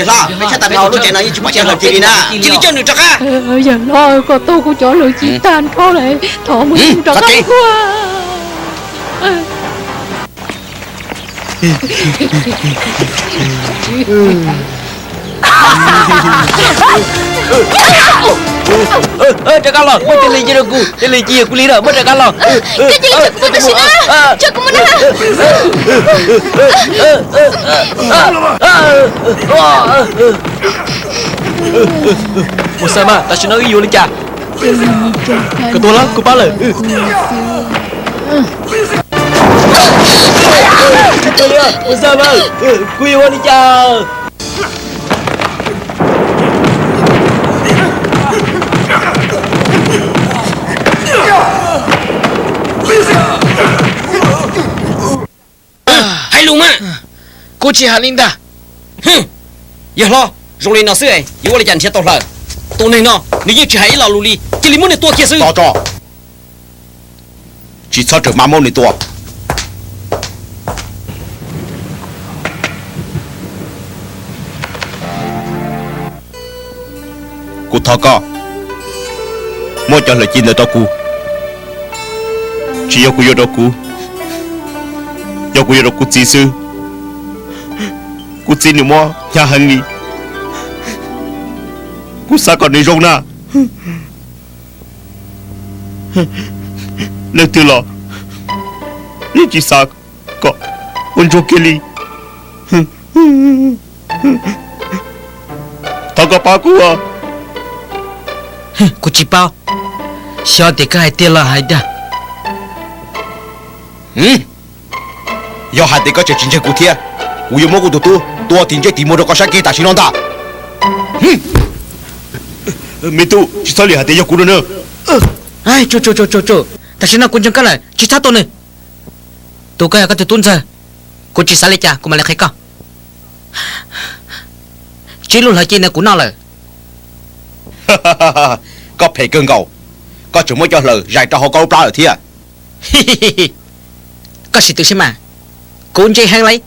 Hlob, peb tshaj tag nrho lub tsev no yeej tsis pom cov lawm cia li na. Cia li coj nws rov qab. Yawg hlob, koj tuaj kuv cov lawm tsis tag nrho lawm, thov mus rov qab. Rov qab los, muab cov lawm cia rau kuv, cov lawm cia kuv li na, muab rov qab los. Koj cia li tso kuv mus tam sim no, tso kuv mus na. Mus xa mas, tam sim no wb yuav li cas? Koj tuag los kuv pab lawm. Mus xa mas, kuv yuav ua li cas? Hais lus mas, kuv tsis hais li ntag. Yawg hlob, zoo li no xwb yuav ua li cas nrhiav tau hlaws? Tus neeg no nws yeej tsis hais ib lo lus li, cia li muab nws tua kiag xwb. Tos tso, tsis txhob rawm maj muab nws tua. Kuv thov koj muab cov hlaws ci ntawd rau kuv. Tsis yog kuv yuav rau kuv, yog kuv yuav rau kuv txiv xwb. Kuv txiv nws mob hnyav heev li, kuv xav kom nws zoo na. Leej twg los yeej tsis xav kom ua ntsuag kiag li. Thov koj pab kuv. Kuv tsis paub, xyov tias koj hais tiag los hais dag. Yog hais tias koj tseem tsis ntseeg kuv thiab, kuv yuav muab kuv tus tub tua tim ntsej tim muag rau koj saib kiag tam sim no ntag. Me tub, tsis txhob lim hais tias yog kuv no na. Tam sim no kuv ntseeg koj lawm, tsis txhob tua nws. Tus koj yog koj tus tub ntxawg, kuv tsis xav li cas kuv mam li qhia koj. Tsib lub hlaws ci ntawd kuv noj lawm. Koj phem kawg nkaus, koj tseem muab cov hlaws zais rau hauv koj lub plab lawm thiab. Koj sim twv saib mas, kuv ntse heev lauj.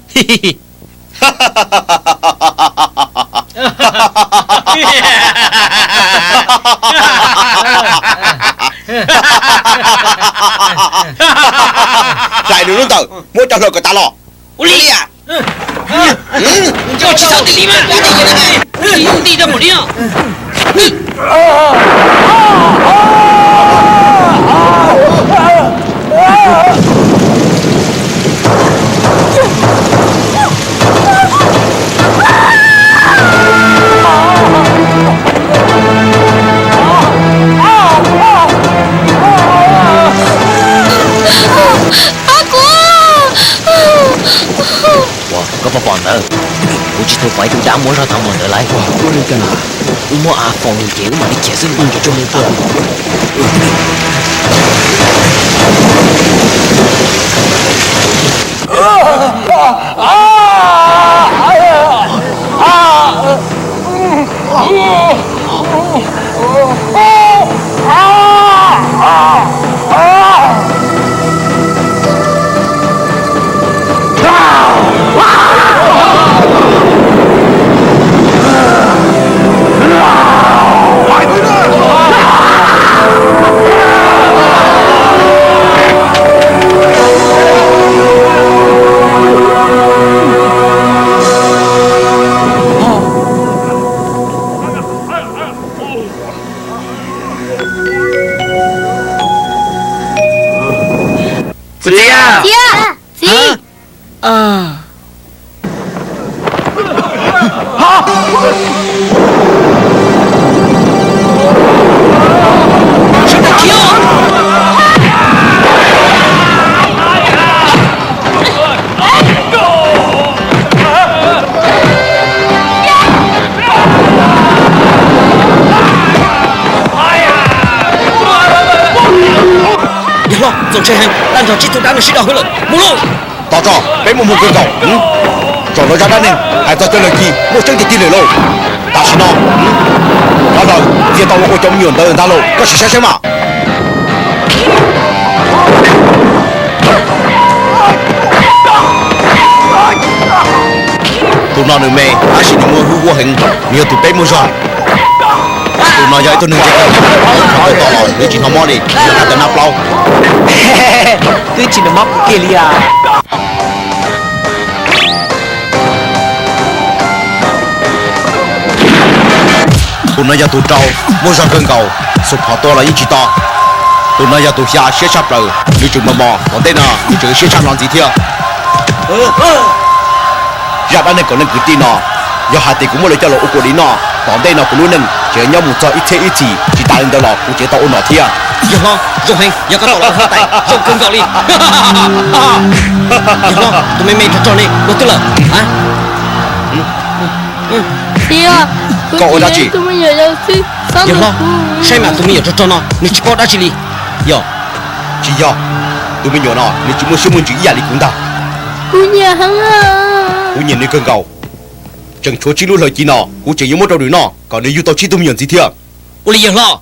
Zais nws lub ntawm, muab cov hlaws kom tas los. Ua li, koj tsis xav tim li mas, tsis yog nti rau npaum li os. Pab kuv! Ua, koj puas pom ntawd? Kuv tsis tau pom ib tug dab muab zog tag mus ntawd lauj. Wb muab av foom nws ces wb mam li khiav xwb. Txiv, txiv. Yawg hlob, txaus ntshai heev, tag nrho tsib tug dab no sib nrau hwv lawm, mus lauj. Tos tso, peb muaj muag kawg nkaus. Zaum no zaj dab neeg hais txog cov hlaws ci muaj tseeb tiag tiag lawm lauj. Tam sim no cov hlaws txias tau los ua cov me nyuam ntawd ntag lauj, koj sim saib saib mas. Tus Nws me, tab sis nws muaj hwj huam heev, nws yog tus peb muaj zog. Tus no yog ib tug neeg ntse, tau los nws tsis hnov mob li, nws hais tawm nab plaub. Twb tsis hnov mob kiag li as. Tus no yog tus rau, muaj zog kawg nkaus, xuas phom tua los yeej tsis to. Tus no yog tus xya, siab tshaj plaws, nws tseem mos mos, tom ntej no nws tseem siab tshaj no ntxiv thiab. Zaj dab neeg kom neeg kwv tij no, yog hais tias kuv muab lawv coj los ua kua li no, tom ntej no kuv lub neej tseem nyob mus txog ib txhiab ib txhis, tsis tas li ntawd los kuv tseem tau ua nom thiab. Yawg hlob, zoo heev, yog koj tau los huab tais zoo kawg nkaus li. Yawg hlob, tus me me rog rog ne, ua twg lawm? Koj ua dab tsi? Yawg hlob, saib mas tus me nyuam rog rog no nws tsis paub dab tsi li. Yog, tsis yog, tus me nyuam no nws tsis muaj siab muaj ntsws ib yam li kuv ntag. Kuv nyiam nws kawg nkaus. Tseem tshuav tsib lub hlawv ci no, kuv tseem yuav muab rau nws noj kom nws yug tau tsib tug me nyuam ntxiv thiab. Ua li yawg hlob.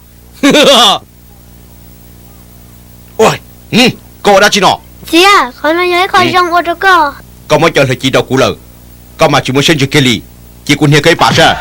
Koj ua dab tsi no? Txiv, qhov no yog ib qho zoo ua rau koj. Koj muab cov hlawv ci rau kuv lawm, koj mas tsis muaj siab ntsws kiag li. Cia kuv hnia koj ib pas saib.